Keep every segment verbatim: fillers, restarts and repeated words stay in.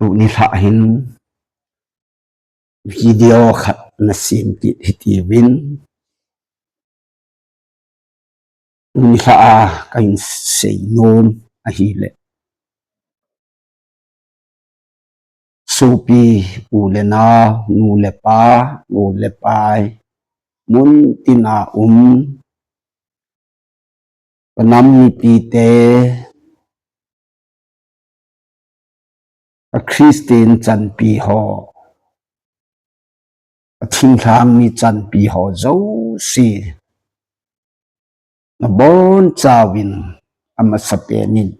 Tuni lhah hin video khat na sem kit hitiuvin, tuni lhah a kahin seinom ahile, sopi u le nao, nu le pa, u le pai, mun tina um, ka nam mipite, ka Christian chanpi ho, ka thinglhang mi chanpi ho jouse, nabonchauvin amasapen in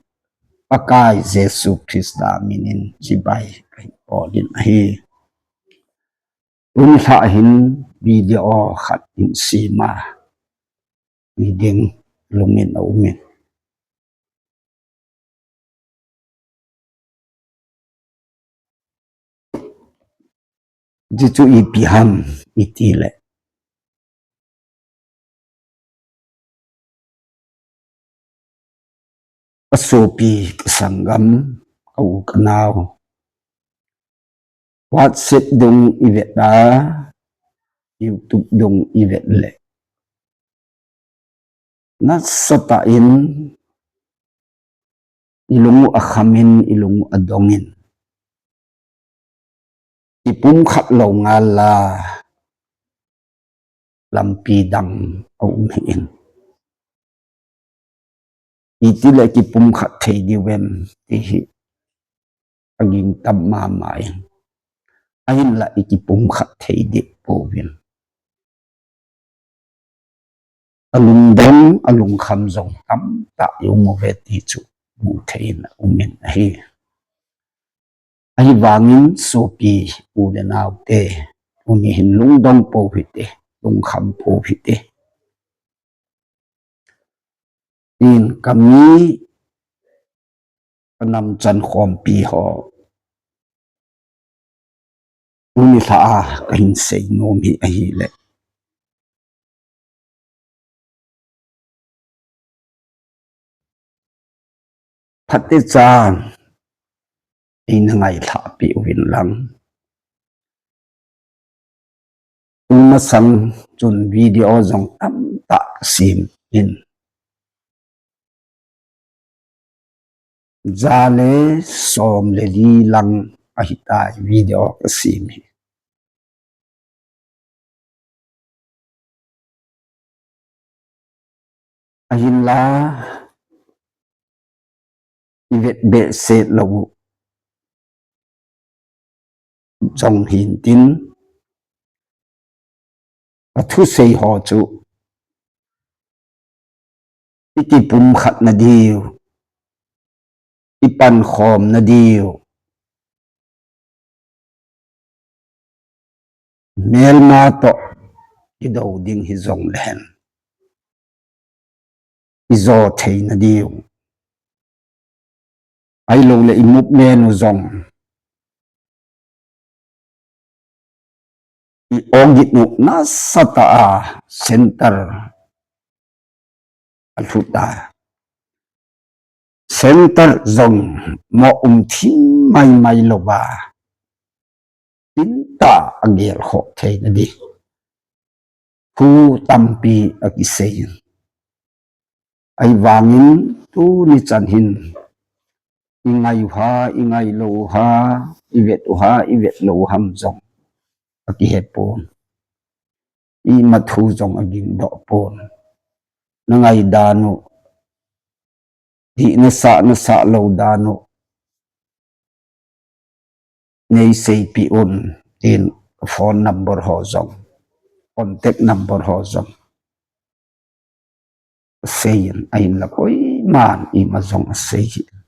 Pakai Jesu Christa minin chibai kahin bolin ahi. Tuni lhah hin video khat hin sem a, video lungin aumin. Hichu ipi ham itile, ka sopi, ka sanggam, ka u ka nao, WhatsApp dung ivet a, YouTube dung ivet le, nasatah in ilung u akhamin, ilung u adongin, kipumkhat lou ngal a lampi dang aum hih in. Itile kipumkhat thei diu vem ti hi aging tam mama in. Ahinla ikipumkhat thei deh pouvin, alungdong, alungkham jong tamtah ium uve ti chu mu thei in aumin ahi. Ahivangin sopi u le naote, tuni hin lungdong pou hite, lungkham pou hite. Tin, ka mi, ka nam chankhompi ho, tuni lhah a kahin seinom hi ahile, phatechan eina ngailhah peh uvin lang. Tumasang chun video jong tamtah kasem in, ja le som le li lang ahitai video kasem hi. Ahinla, ivet behseh lou jong hintin, ka thusei ho chu ikipumkhatna diu, ipankhomna diu, melma toh kidou ding hijongle hen, ijo theina diu, ahiloule i movement u jong, i-organ u nasatah a center alhuta, center jong mo um thim maimai louva, tintah a gelkhoh theina di thu tampi akisei in. Ahivangin tuni chan hin, ingai uha, ingai lou uha, ivet uha, ivet lou uham jong akihe pon. Ima thu jong agingdoh pon. Nangaidan u, dih nasah, nasah lou dan u, neiseipeh un, tin phone number ho jong, contact number ho jong aseiyin, ahinla koiman ima jong asei hih in.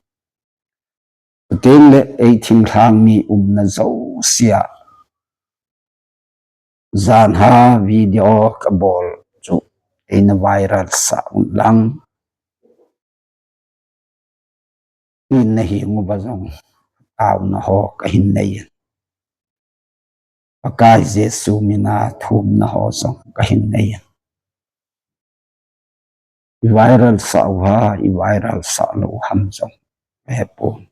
Chutengle ei thinglhang mi umna jousea, janhi video kabol chu eina viral sah un lang, in nahenguva jong taona ho kahin neiyin, Pakai Jesu mina thumna ho jong kahin neiyin. I-viral sah uha, i-viral sah lou uham jong kahepon.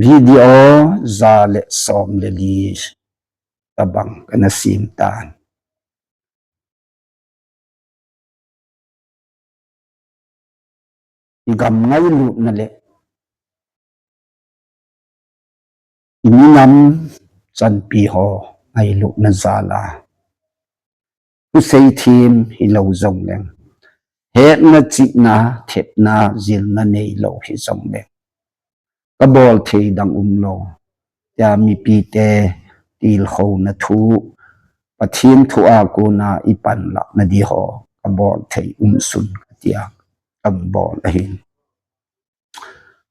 Video ja le som le li tabang kana sem tan. I gam ngailutna le i minam chanpi ho ngailutna jal a, thusei them hilou jongleng, hetna, chihna, thepna, jilna neilou hijongleng, kabol thei dang umlou, tia mipite tilkhouna thu, Pathen thu a kona i panlahna di ho kabol thei umsun katia kabol ahin.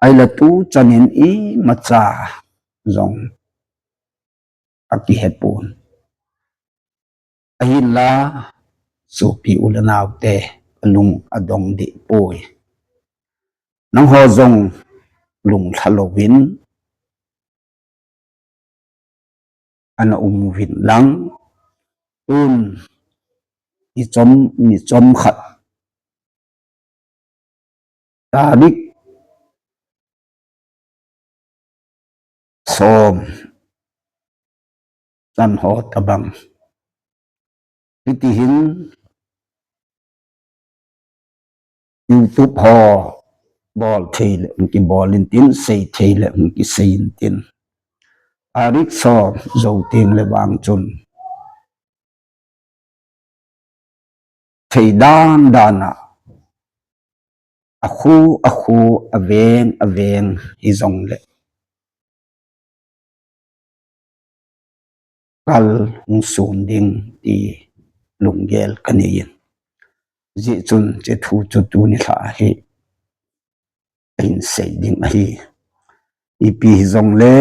Ahinla tuchan in imacha jong akihepon. Ahinla, sopi u le naote, kalung adong deh poi. Nangho jong lunglha louvin ana um uvin lang, tun nichom, nichom khat tarik som chan ho tabang, hitihin YouTube ho bol thei le hung kibol intin, sei thei le hung kisei intin. Tarik som jou teng le vang chun thei dan dan a, akhu akhu, aveng aveng hijongle kal hung sun ding ti lunggel kanei in. Hijeh chun hiche thu chu tuni lha hi kahin sei ding ahi. Ipi hijongle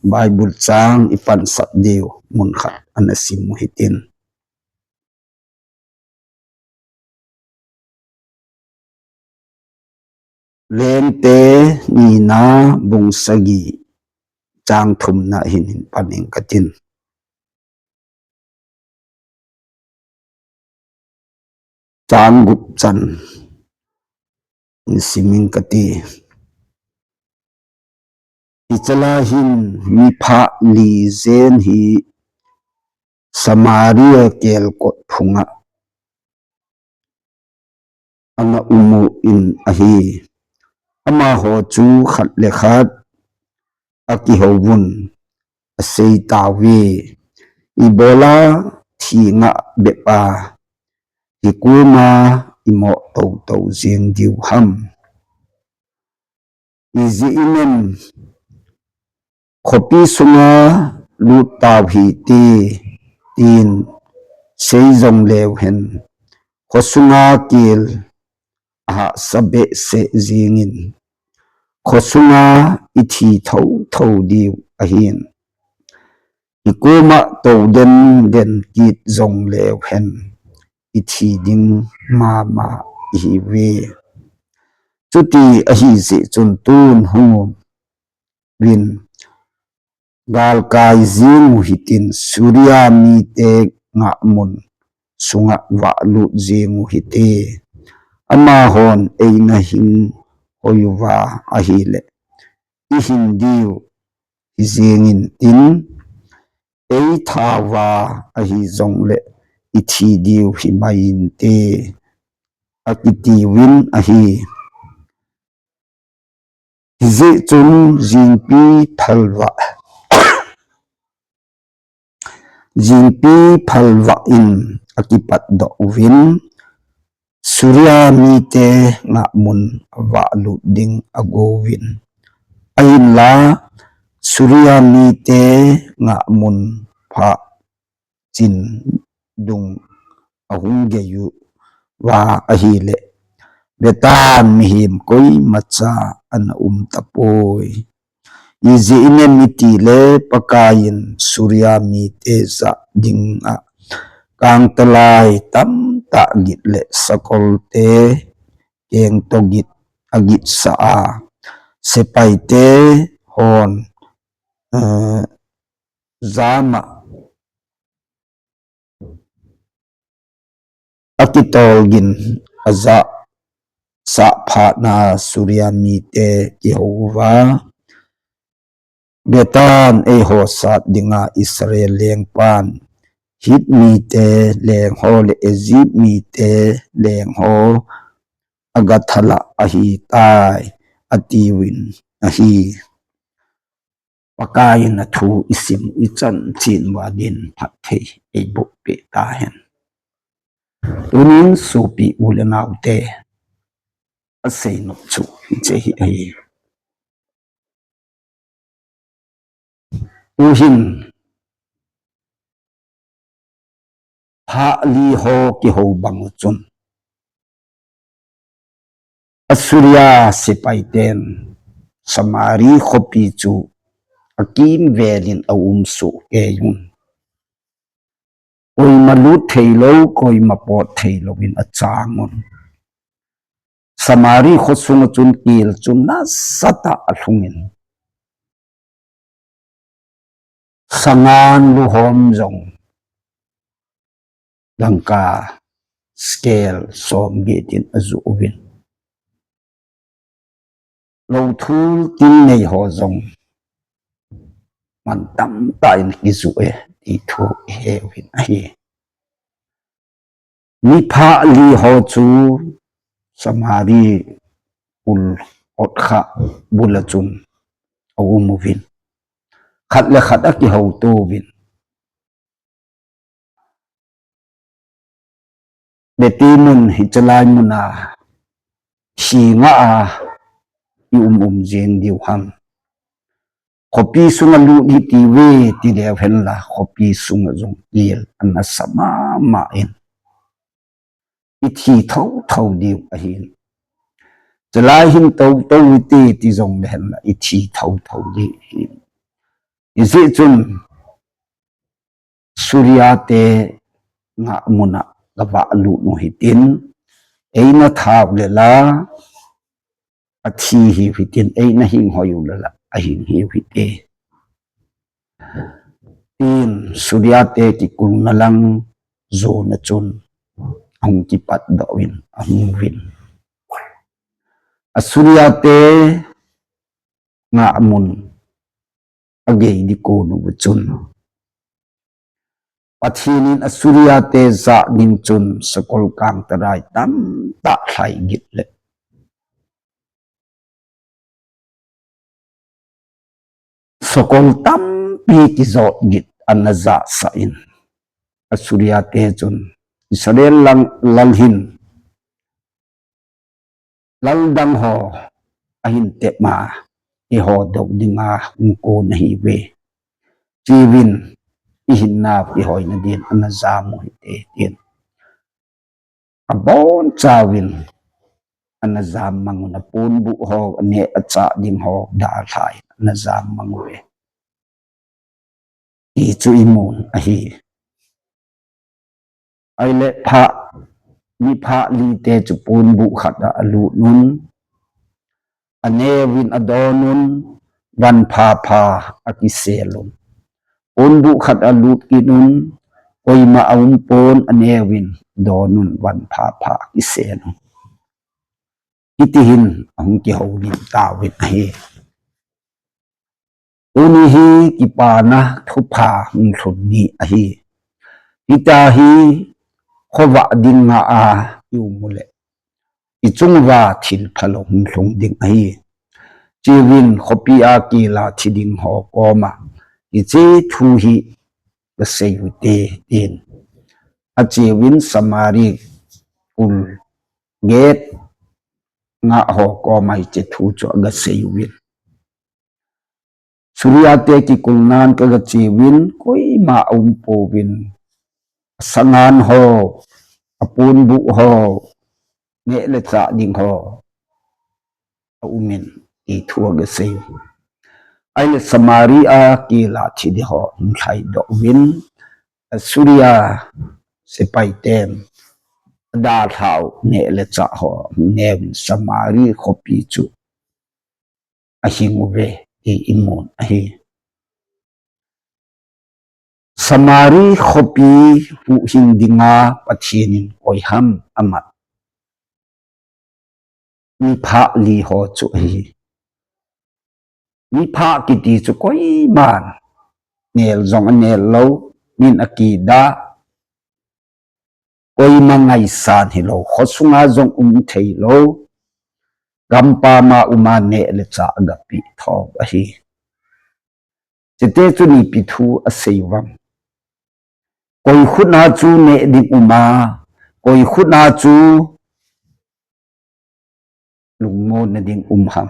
Bible chang i pansat diu mun khat ana sim u hitin. Lengte nina bung sagi chang thumna hin hin pan ing katin. Chang gup chan hin sim ing kati. Hiche lai hin mi pha li jen hi Samaria kelkot phunga ana um u in ahi. Amaho chu khat le khat akihouvun asei tauve. Ibola thi ngah bep a hikoma imoh tou tou jeng diu ham. Ijeh inem khopi sunga lut tau hite, tin sei jong leu hen, khosunga kel ahahsa behseh jengin, khosunga ithi thotho diu ahin. Ikoma tou den den kit jong leu hen, ithi ding mama ihiuve. Chuti ahijeh chun tun hung um uvin, galkai jeng u hitin, Suria mite ngahmun sunga vahlut jeng u hite. Amahon eina hing hoi uva ahile, ihin diu hijeng intin, eitha uva ahijongle ithi diu himai inte, akitiuvin ahi. Hijeh chun jingpi phalvah, jingpi phalvah in akipatdoh uvin, Suria mite ngahmun avahlut ding agouvin. Ahinla, Suria mite ngahmun pha chin dung ahung gei uva ahile, vetan mihem koimacha ana um tapoi. Ijeh inem itile Pakaiyin Suria mite jah dinga kangtalai tamtah git le sakolte, kengto git agitsah a, sepaite hon, eh, jama akitol gin ajah sah phatna Suria mite kihou uva, Betan eiho sat dinga Israel lengpan, Hit mite lengho le Egypt mite lengho agathalah ahitai, atiuvin ahi. Pakaiyin athu isim ichan chin uva din phatthei eibohpeh tahen. Tunin sopi u le naote, aseinom chu hiche hi ahi. Tuhin phah li ho kihou bang u chun, Assyria sepaiten Samari khopi chu akimvelin aum sohkeiun. Koima lut theilou, koima pot theilouvin achangun. Samari khosunga chun kel chu nasatah a alhungin, sangan luhom jong dangka shekel somget in ajoh uvin, louthul tingnei ho jong mantamtah in kijoh e, ti thu iheuvin ahi. Mi phah li ho chu Samari ul otkha bula chun aum uvin, khat le khat akihouto uvin, Beti mun hichelai muna hi ngah a ium um jeng diu ham? Khopi sunga lut hitiuve, tileu henla khopi sunga jong kel anasa mama in, ithi thotho diu ahin. Chelai hin toto ute ti jongle henla ithi thotho diu ahin. Hijeh chun Assyria te ngah muna gavah lut u hitin, eina thau le la athi hiu hitin, eina hing hoi u le la ahing hiu hite, tin Assyria te kikulna lang jona chun ahung kipatdoh uvin ahung uvin. Assyria te ngah mun agei ding kon uva chun, Pathen in Assyria te jah ding chun sakol kangtarai tamtah lhaigit le sakol tampi kijot git ana jahsah in, Assyria te chun Israel lang lal hin lal dang ho ahin tep ma, eiho dou dinga hung kon ahiuve. Chiuvin ihinnau ihoina din ana jam u hite, tin abonchauvin ana jam mang un, aponbuh ho, aneh achah ding ho dalhan ana jam mang uve, ti chu imun ahi. Ahile phah, mi phah li te chu ponbuh khat a alut un, aneuvin adon un, van phapha akisel un. Ponbuh khat a alut kit un, koima aum pon, aneuvin adon un, van phapha akisel un. Hitihin ahung kihoulim tauvin ahi. Tuni hi kipana thupha hung lhun ni ahi. Hitia hi khovah ding ngah a ium u le, ichung uva thil phalou hung lhung ding ahi. Chiuvin khopi a kel a thi ding ho koma hiche thu hi gasei u hite, tin. Achiuvin Samari kul get ngah ho koma hiche thu chu agasei uvin. Assyria te kikulnan kagache uvin, koima aum pouvin. Asangan ho, aponbuh ho, neh le chah ding ho aumin, ti thu agasei. Ahile Samari a kel a thi ding ho hung lhaidoh uvin, Assyria sepai ten adalhau neh le chah ho hung neuvin, Samari khopi chu ahing uve, ti imun ahi. Samari khopi huhhing dinga Pathen in koi ham amat? Mi phah li ho chu ahi. Mipha kiti chu koiman nel jong anel lou, min akidah, koima ngaisang hilou, khosunga jong um thei lou, gampam a um a neh le chah agapeh thou ahi. Chuteng chu ipi thu asei uvem? Koi khut a chu neh ding um a, koi khut a chu lungmonna ding um ham?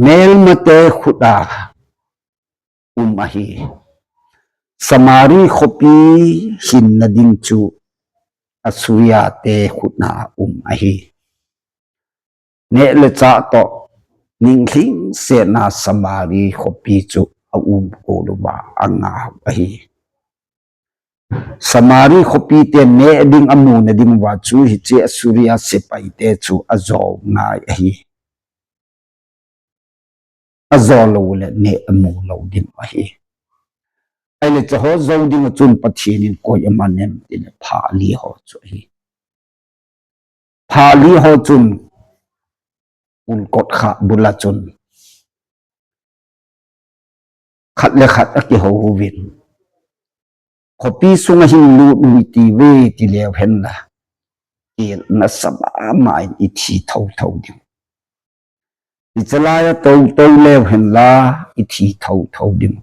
Melmate khut a um ahi. Samari khopi hinna ding chu Assuria te khut a um ahi. Neh le chah toh ninglhingsetna Samari khopi chu aum kol uva angah u ahi. Samari khopi te neh ding amuna ding uva chu hiche Assuria sepai te chu ajo ngai ahi. Ajo lou le neh amu lou ding ahi. Ahile chuho jou ding a chun Pathen in koi aman em tile pha li ho chu ahi. Pha li ho chun pulkot khat bul a chun khat le khat akihou uvin, khopi sunga hin lut u hite ve ti leu hen la, kel nasa mama in ithi thotho ding. Hichelai a tou tou leu hen la, ithi thotho ding.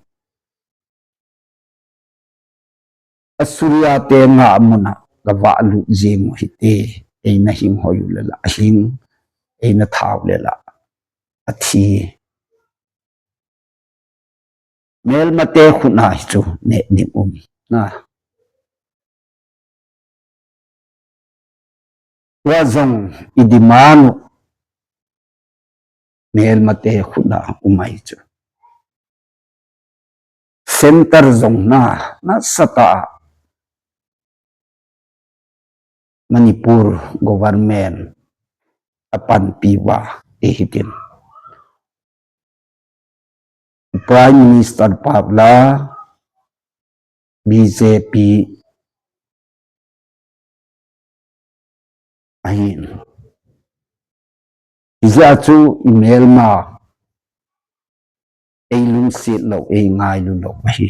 Assuria te ngah mun a gavah lut jeng u hite, eina hing hoi u le la ahing, eina tha u le la athi. Melmate khut a hi chu neh ding um na. Tua jong i demand u melmate khut a um ahi chu. Centre jong na, nasatah a Manipur government apanpi uva ahi tin. Prime Minister pa la B J P ahin. Hijeh a chu i melma ei lungset lou, ei ngailu lou ahi.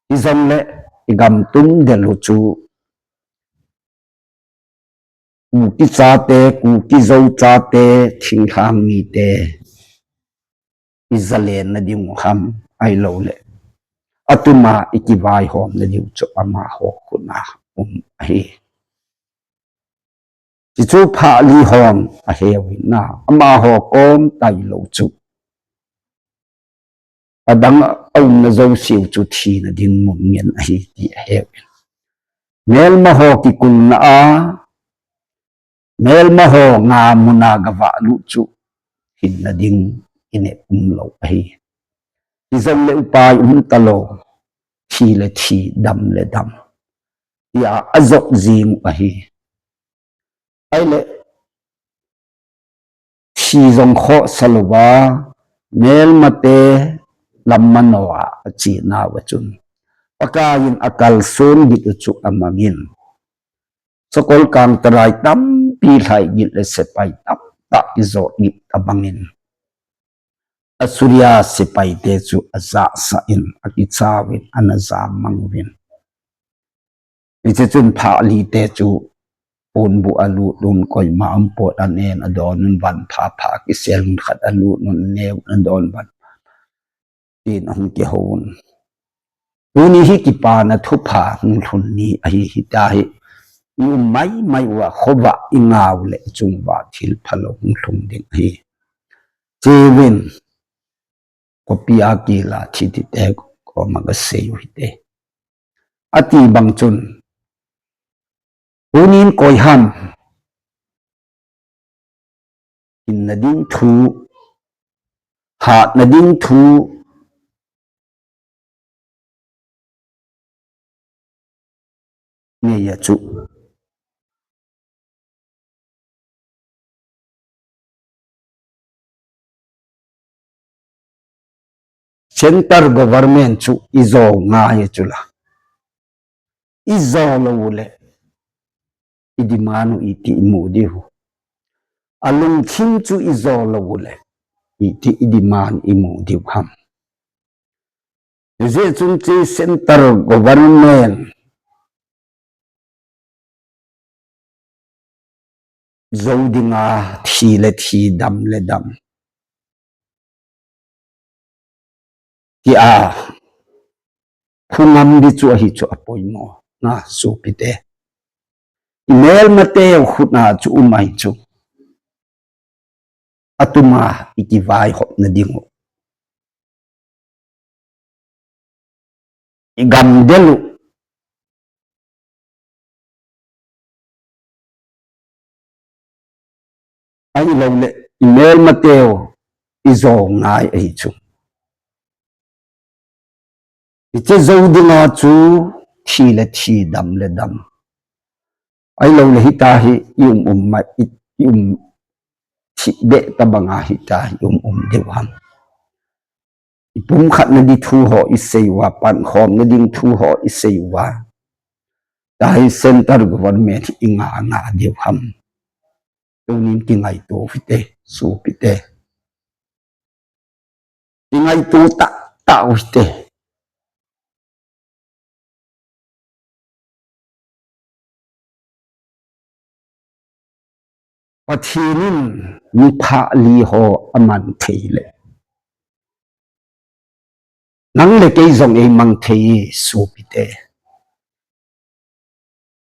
Hijongle i gam tum del u chu Kuki chate, Kuki Zo chate, thinglhang mite i zalenna ding u ham, ahilou le atum a i kivaihomna ding u chu amaho khut a um ahi. Hichu pha li hon aheuvin na, amaho kom tailou chu adang a umna jouse u chu thina ding mun ngen ahi ti aheuvin. Melma ho kikulna a, melma ho ngah mun a gavah lut chu hinna ding i neh um lou ahi. Hijongle upai um talou, thi le thi, dam le dam, tia ajot jing u ahi. Ahile thi jong khohsa louva, melmate lam mano a ache nauva chun, Pakai in akalson git u chu amangin, sakol kangtarai tampi lhai git le sepai tamtah kijot git abangin, Assuria sepaite chu ajahsah in, akichauvin, ana jammang uvin. Hiche chun pha lite chu ponbuh a lut un, koima umpot a nen adon un, van pha pha kisel un, khat alut un, aneh un adon van tin ahung kihou un. Tuni hi kipana thupha hung lhun ni ahi, hitia hi i um mai mai uva khovah i ngah u le i chung uva thil phalou hung lhung ding ahi. Chevin, khopi a kila thi tite koma kasei u hite. Ati bang chun, tunin koi ham hinna ding thu, hatna ding thu neiya chu, Centre government chu ijo ngai chu la, ijo lou le i demand u iti imu diu. alungthim chu ijo lou uleh, iti idemand imu diu ham. Hijeh chun hiche central government jou dinga thi le thi, dam le dam tia khu ngam di chu ahi chu apoimo na sopite. Imelmateu khut a chu um ahi chu. Atuma ikivaihopna diu, igamdel u, ahilouleh imelmateu ijo ngai ahi chu. Hiche jou dinga chu thi le thi, dam le dam, ahilouleh hita hi i um um ma, i, i um thi be tabanga hita hi i um um diu ham. Ipumkhatna di thu ho isei uva, pankhomna ding thu ho isei uva, tahi central government hi inga nga diu ham. Tunin kingaito u hite, sopite. Kingaito tahtah u hite. Pathen in miphah li ho amang thei leh, nang le kei jong eimang thei e sopite.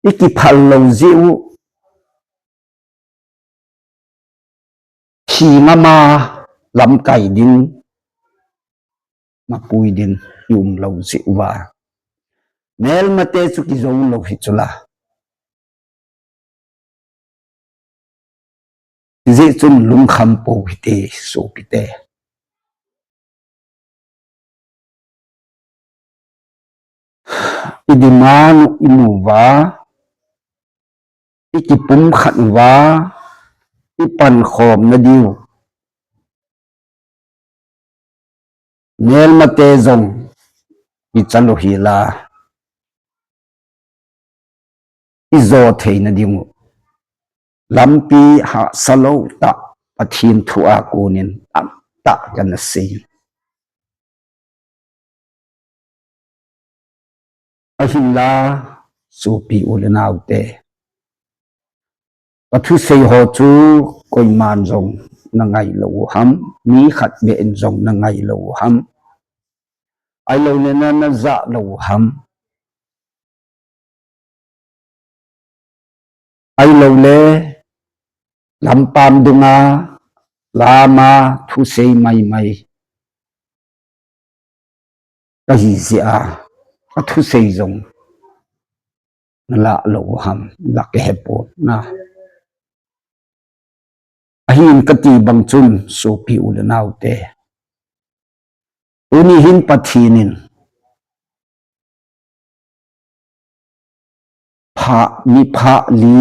Ikiphal lou jeh u, thi ngama lamkai ding, mapui ding i um lou jeh uva, melmate chu kijou lou hi chula. Hijeh chun lungkham pou hite sopite. I demand u imu uva, ikipumkhat uva, ipankhomna diu, melmate jong ichal u hila, ijo theina diu lampi hahsa lou tah Pathen thu a konin tamtah kana sei. Ahinla, sopi u le naote, kathusei ho chu koiman jong nangai lou u ham, mi khat beh in jong nangai lou u ham, ahilouleh na, najah lou u ham. Ahilouleh, lampam dunga, lama, thusei maimai kahi jeh a, kathusei jong nalah lou u ham, lah kahepon na. Ahin kati bang chun, sopi u le naote, tuni hin Pathen in pha, miphah li,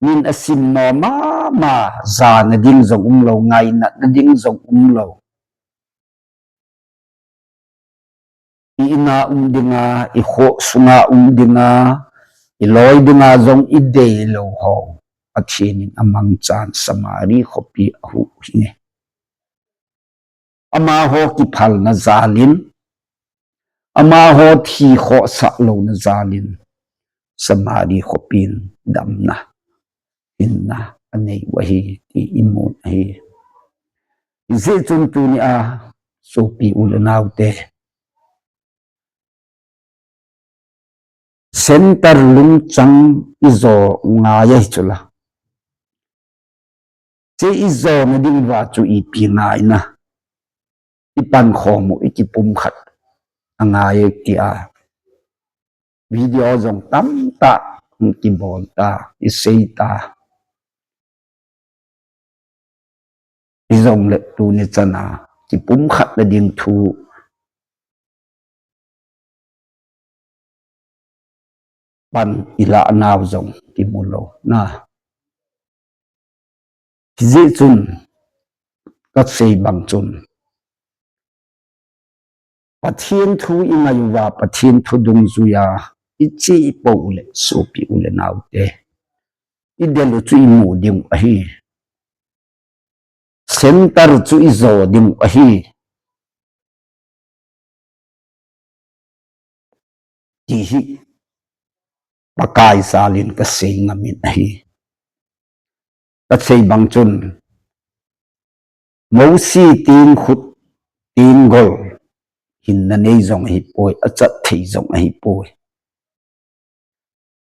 min asim nom mama, jana ding jong umlou, ngainatna ding jong umlou, i in'a um dinga, i khoh sunga um dinga, i loi dinga jong i deilou ho Pathen in amangchan Samari khopi ahuh u hi. Amaho kiphalna jal in, amaho thi khohsah louna jal in, Samari khopin damna, hinna anei u ahi ti imu u ahi. Hijeh chun tunia, sopi u le naote, center lungchang ijo ngai ahi chula. Hiche ijona ding uva chu ipi ngaina, ipankhom u, ikipumkhat u angai e tia video jong tamtah kibol ta, isei ta. Hijongle tuni chana kipumkhatna ding thu pan ilah nau jong kimu lou na. Hijeh chun kasei bang chun, Pathen thu ingai uva, Pathen thu dungjuia iche pou le, sopi u le naote, i del u chu i mu ding u ahi. Center chu i jo ding u ahi. Ti hi Pakai jal in ka sei ngam in ahi. Ka sei bang chun, Mosi tin khut tin gol hinna nei jong ahi poi, a chat thei jong ahi poi.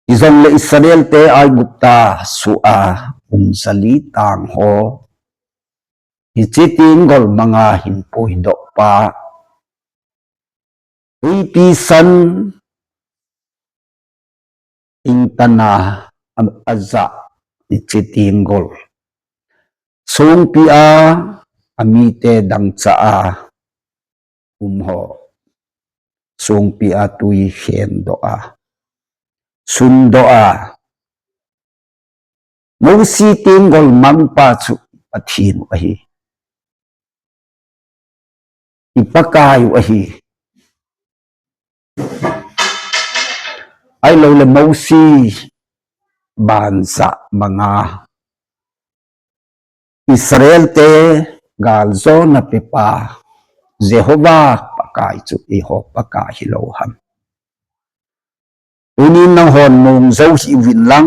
Hijongle Israel te Aigupta sua um jali tang ho, hiche tin gol manga hin puidoh pa, tuipi san, ingtana a, a jah, hiche tin gol. Songpi a, a mite dangchah a um ho. Songpi a tui khendoh a, sundoh a, Mosi tin gol mangpa chu Pathen u ahi. I Pakai u ahi. Ahilouleh Mosi banjah manga Israel te galjona pepa Jehovah Pakai chu eiho Pakai hilou ham? Tunin nanghon mong jou hih uvin lang,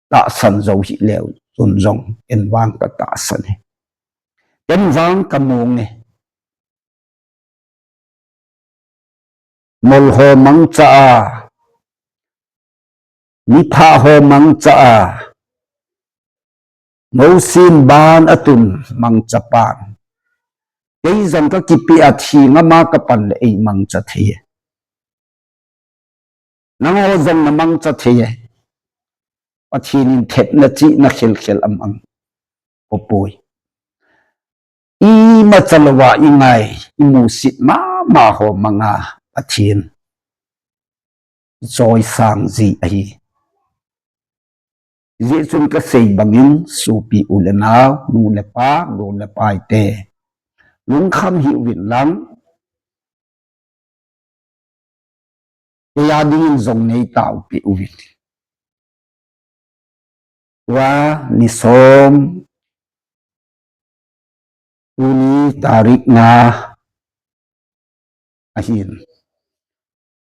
tahsan jou hih leu chun jong ken vang ka tahsan e. Ken vang ka mong e. Mol ho mangcha a, miphah ho mangcha a, Mosi in ban atun mangcha pan, kei jong ka kipe a thi ngam a ka pan le ei mangcha thei e. Nangho jong na mangcha thei e. Pathen in thepna chihna khelkhel amang poi. Imacha louva i ngai, i musit mama ho manga Pathen i choisang ji ahi. Hijeh chun ka sei bangin, sopi u le nao, nu le pa, gol le pai te, lungkham hih uvin lang, kei a dingin jong nei taopeh uvin. Tua ni som, tuni tarik nga ahin,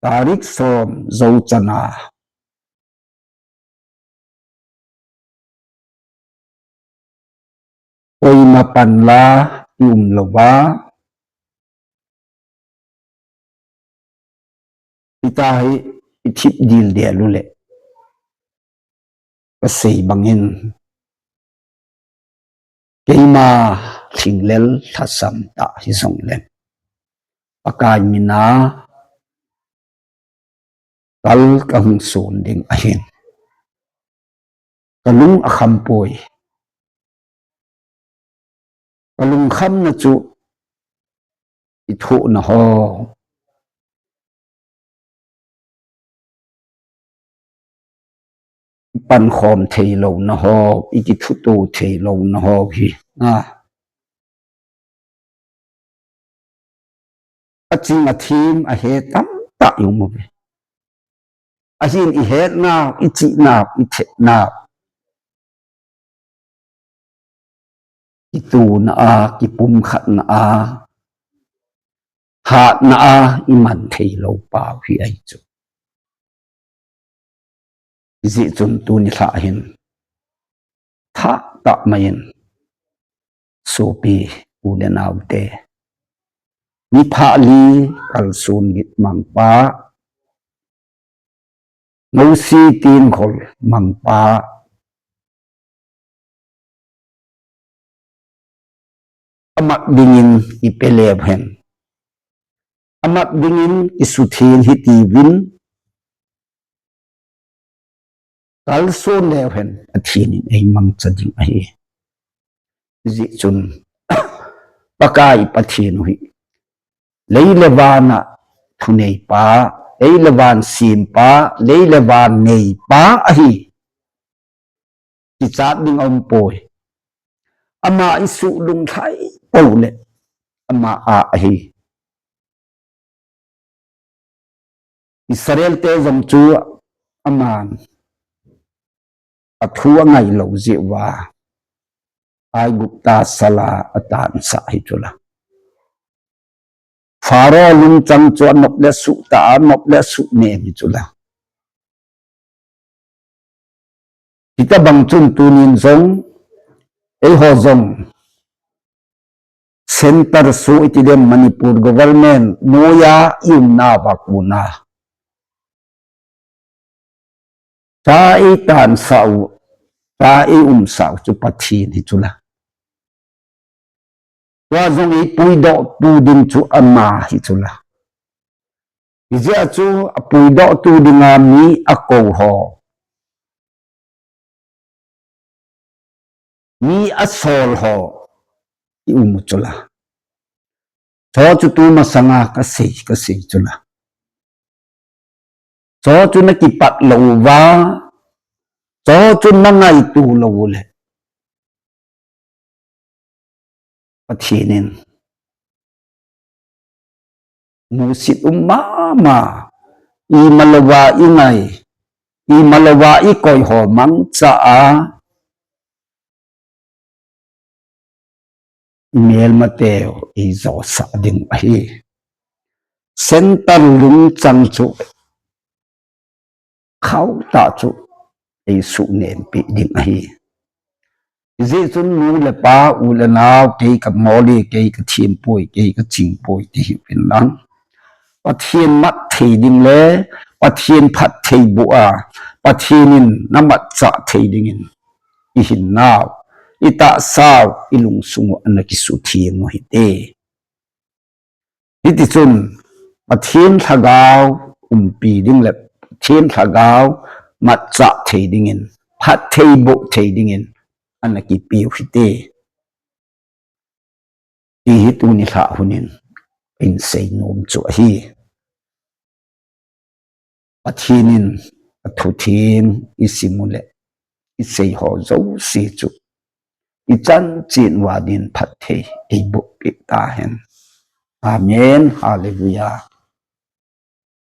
tarik som jou chana, koima panla i um louva, hitahi i thip dildel u le, ka sei bangin, keima lhinglel lhasam tah hijongle, Pakai mina kal ka hung son ding ahin. Ka lung akham poi. Ka lungkhamna chu i thohna ho, i pankhom theilouna ho, i kithuto theilouna ho hi, a, aching athem ahe tamtah i um uve. Ahin i hetnau, i chihnau, i thetnau, kituna a, kipumkhatna a, hatna a i man theilou pau hi ahi chu. Hijeh chun tuni lhah hin, thahtah mai in, sopi u le nao te, miphah li kalson git mangpa, Mosi tin gol mangpa, amat dingin i pe leu hen, amat dingin i suthen hitiuvin, kalson leu hen Pathen in ei mangcha ding ahi. Hijeh chun, Pakai Pathen u hi, lei le van a thuneipa, lei le van sempa, lei le van neipa ahi. Kichat ding aumpoi. Ama i suhlunglhai pou le, ama a ahi. Israel te jong chu aman athu angai lou jeh uva Aigupta sala atansah hi chula. Pharaoh lungchang chu anop le suh ta, anop le suh nem hi chula. Hitabang chun tunin jong, eiho jong, center chu iti dem Manipur government noiya i umna uva kona cha eitansah u, cha eiumsah u chu Pathen hi chula. Tua jong eipuidoh tu ding chu ama hi chula. Hijeh a chu apuidoh tu dinga mi akou ho, mi asol ho i um u chula. Cho chu tumasanga kasei, kasei chula. Cho chu nakipat lou uva, cho chu nangaito lou u le, Pathen in musit um mama, imalouva ingai, imalouva ikoi ho mangcha a, imelmateu eijosah ding ahi. Center lungchang chu khauh tah chu eisuh nenpeh ding ahi. Hijeh chun nu le pa, u le nao, kei kamol e, kei kathempoi, kei kachingpoi, ti hiuvin lang, Pathen mat thei ding le Pathen phattheiboh a, Pathen in namatchah thei dingin ihinnau, itahsau, ilungsung u ana kisutheng u hite. Hitichun Pathen lhagao umpi ding le Pathen lhagao matchah thei dingin, phattheiboh thei dingin ana kipiu hite, ti hi tuni lhah hunin insei nom chu ahi. Pathen in athutheng isim u le isei ho jouse chu ichan chen uva din phatthei eiboh peh tahen. Amen. Hallelujah.